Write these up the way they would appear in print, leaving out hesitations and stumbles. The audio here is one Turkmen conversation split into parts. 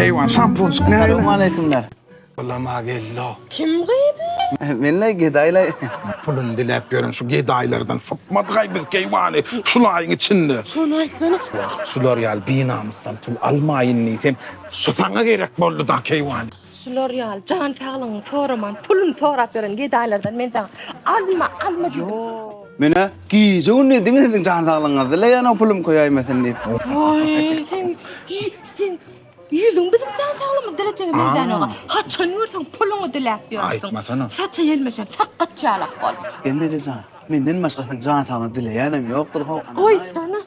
Keýwan şampunjyk nähili? Salowmaleýkimler. Ulama geldi-o. Kim gyzy? Men-le gedaýlaý. Puluny diläp ýören şu gedaýlardan sypmadyk-aý biz keýwany şulaýyň içinde. Şony aýtsana. Wah, şular ýaly binamysdan pul almaýyn diýsem, şu saňa gerek boldy-da keýwany. Şular ýaly jan saglygyňy soraman, puluny sorap ýören gedaýlardan men saňa alma, alma diýdim. Ýok. Men-ä gije-gündiz diňe siziň jan saglygyňyzy dileýän-ow pulum köýäýmesin diýip. Waý, sen, sen ýüzüň biziň jan saglygymyzy dilejege meňzänok-a. Haçan görseň puluňy diläp ýörsüň. Aýtmasana. Saça ýelmeşen sakgaç ýalak bol. Gelneje jan, menden başga siziň jan saglygyňyzy dileýänem ýokdur how. Goýsana.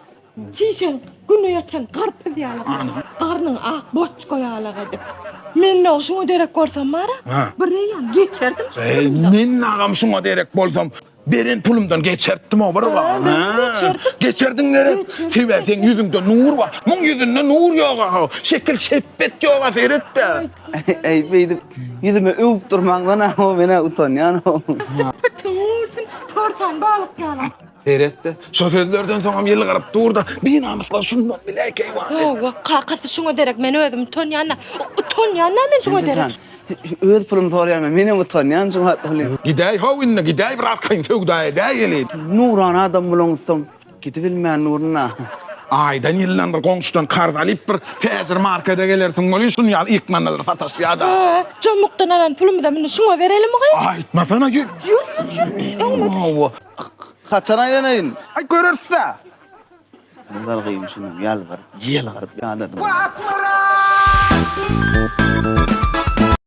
Çişen güne ýatan garpyz ýalak. Garnyň ak boçka ýalak edip. Men nag şuňa derek bolsam bara, bir eýýäm geçerdim şu pulumdan. Men nagam şuňa derek bolsam, beren pulumdan geçertdim-ow bir wagt. Geçerdim. Geçerdiň gerek. Sebäbi seň ýüzüňde nur bar. Muň ýüzünde nur ýog-a. Şekil şepbet ýog-a seret-de. Eý, beýdip ýüzüme öwüp durmaňdan-a, men-ä utanýan-ow. Pitiň gursun, porsan balyk ýalak. Seret-de, şo sözlerden soňam ýylgyryp dur-da, binamyslar şundan biläý keýwany. Hawa, kakasy şuňa derek men özüm utanýan-da. Utanýan-da men şuňa derek. Jan, öz pulumy soraýan menem utanýan şu wagt welin. Gidäý how indi, gidäý bir arkaýyn söwda edäýeli. Nurana adam bolaňsoň gidibilmän durun-a. Aýdan ýyldan bir goňşudan karz alyp bir täjir markede gelersiň welin şuny ýaly ykmanalary sataşýa-da. Hä, jomukdan alan pulumyzam indi şuňa berelimi gyz? Aýtmasana, ýür. Ýür, ýür, ýür, düş öňüme düş. Hawa. Haçan aýlanaýyn? Aý göreris-dä. Nazar gyýym şunuň ýalbaryp, ýylgyryp ýadadym. Wah, Myrat!